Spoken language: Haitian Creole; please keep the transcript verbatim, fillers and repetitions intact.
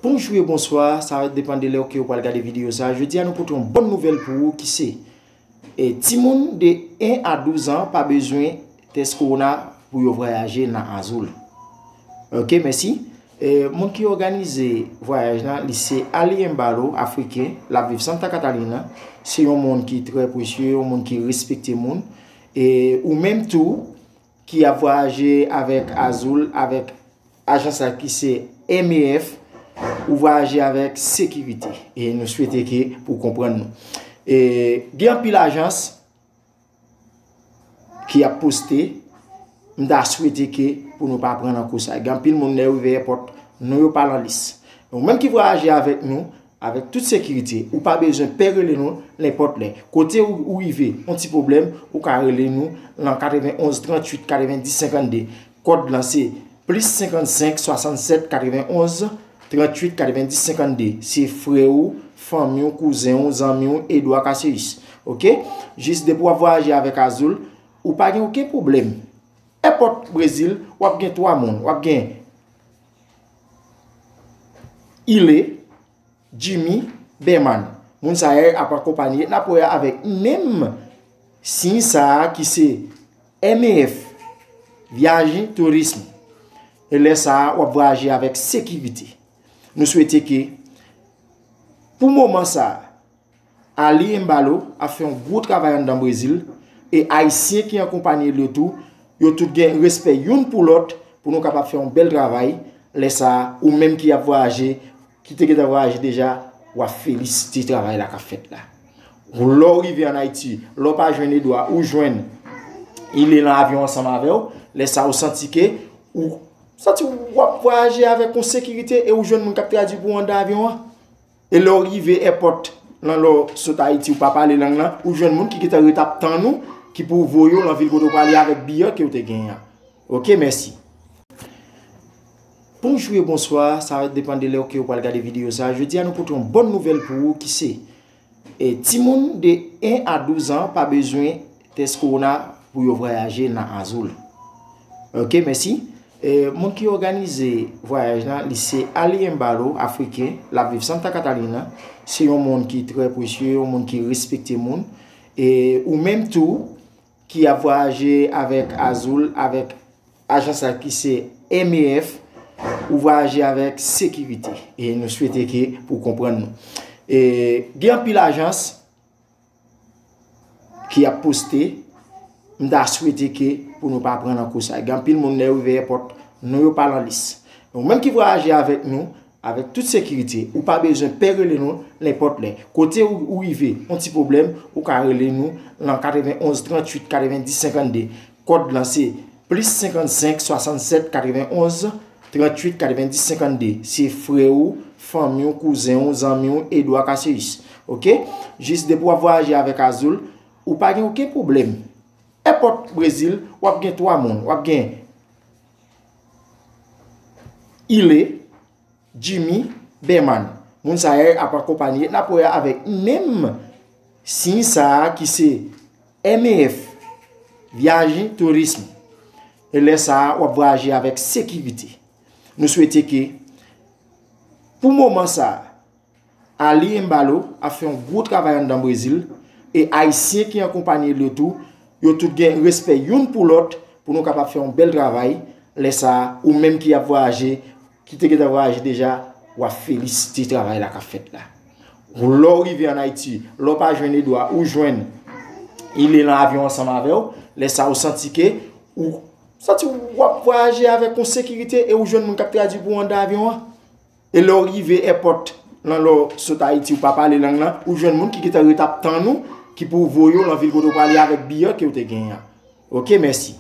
Bonjou e bonswa, sa depann de lè ke ou pral gade videyo sa. Jodi a nou pote yon bòn nouvèl pou ou ki se, e, timoun de en a douz an pa bezwen tès kowona pou yo vwayaje nan Azul. Ok, mèsi. E, moun ki òganize vwayaj la, li se Ali Embalo, afriken, l ap viv Santa Catalina. Se yon moun ki trè presye, yon moun ki respekte moun. E ou menm tou, ki ap vwayaje avèk Azul, avèk ajans la ki se M E F, ou vwayaje avèk sekirite. E nou swete ke pou konprann nou. E gen anpil ajans ki ap poste, m ta swete ke pou nou pa pran nan kou sa. Gen anpil moun lè yo rive èpòt, non yo pa lan lis. Ou menm ki vwayaje avèk nou, avèk tout sekirite, ou pa bezwen pè rele nou nenpòt lè. Kote ou, ou rive, yon ti pwoblèm, ou ka rele nou nan katrevenn onz tranntuit katrevendis senkannde. Kòd lan se plis senkannsenk swasannsèt katrevenn onz tranntuit katrevendis senkannde. Se frè ou, fanmi w, kouzen w, zanmi w, Edouard Cassius. Ok? Jis depi w ap vwayaje avèk Azul, ou pa gen okenn pwoblèm. Èpòt Brezil, w ap gen twa moun. W ap gen Ile, Jimmy, Berman. Moun sa yo ap akonpaye, n ap wè avèk menm siy sa a ki se M E F, Viagem Turismo. E lè sa a, w ap vwayaje avèk sekirite. Nou swete ke, pou moman sa a, Ali Embalo ap fè yon gwo travay anndan Brezil, e Ayisyen ki akonpaye l yo tou, yo tout gen respè youn pou lòt, pou nou kapab fè yon bèl travay. Lè sa a, ou menm ki ap vwayaje, ki te gentan vwayaje deja, w ap felisite travay la k ap fèt la. Lè w rive ann Ayiti, lè w pa jwenn Edouard, ou jwenn Ile lan avyon ansanm avè w, lè sa a ou santi ke, ou santi w ap vwayaje avèk yon sekirite e ou jwenn moun k ap tradui pou ou anndan avyon an. E lè w rive èpòt lan, lè w sot Ayiti, ou pa pale lang lan, ou jwenn moun ki gentan ret ap tann ou, ki pou voye w lan vil kote w prale avèk biyè ke w te genyen an. Ok, mèsi. Bonjou e bonswa, sa depann de lè ke ou pral gade videyo sa. Jodi a nou pote yon bòn nouvèl pou ou ki se, e, timoun de en a douz an pa bezwen tès kowona pou yo vwayaje nan Azul. Ok, mèsi. E, moun ki òganize vwayaj la, li se Ali Embalo, afriken, l ap viv Santa Catalina. Se yon moun ki trè presye, yon moun ki respekte moun. E ou menm tou, ki ap vwayaje avèk Azul, avèk ajans la ki se M E F, ou vwayaje avèk sekirite. E nou swete ke pou konprann nou. E gen anpil ajans ki ap poste, m ta swete ke pou nou pa pran nan kou sa. Gen anpil moun lè yo rive èpòt, non yo pa lan lis. Ou menm ki vwayaje avèk nou, avèk tout sekirite, ou pa bezwen pè rele nou nenpòt lè. Kote ou, ou rive, yon ti pwoblèm, ou ka rele nou nan katrevenn onz tranntuit katrevendis senkannde. Kòd lan se plis senkannsenk swasannsèt katrevenn onz tranntuit katrevendis senkannde. Se frè ou, fanmi w, kouzen w, zanmi w, Edouard Cassius. Ok? Jis depi w ap vwayaje avèk Azul, ou pa gen okenn pwoblèm. Èpòt Brezil, w ap gen twa moun. W ap gen Ile, Jimmy, Berman. Moun sa yo ap akonpaye, n ap wè avèk menm siy sa a ki se M E F, Viagem Turismo. E lè sa a, w ap vwayaje avèk sekirite. Nou swete ke, pou moman sa a, Ali Embalo ap fè yon gwo travay anndan Brezil, e Ayisyen ki akonpaye l yo tou, yo tout gen respè youn pou lòt, pou nou kapab fè yon bèl travay. Lè sa a, ou menm ki ap vwayaje, ki te gentan vwayaje deja, w ap felisite travay la k ap fèt la. Lè w rive ann Ayiti, lè w pa jwenn Edouard, ou jwenn Ile lan avyon ansanm avè w, lè sa a ou santi ke, ou santi w ap vwayaje avèk yon sekirite e ou jwenn moun k ap tradui pou ou anndan avyon an. E lè w rive èpòt lan, lè w sot Ayiti, ou pa pale lang lan, ou jwenn moun ki gentan ret ap tann ou, ki pou voye w lan vil kote w prale avèk biyè ke w te genyen an. Ok, mèsi.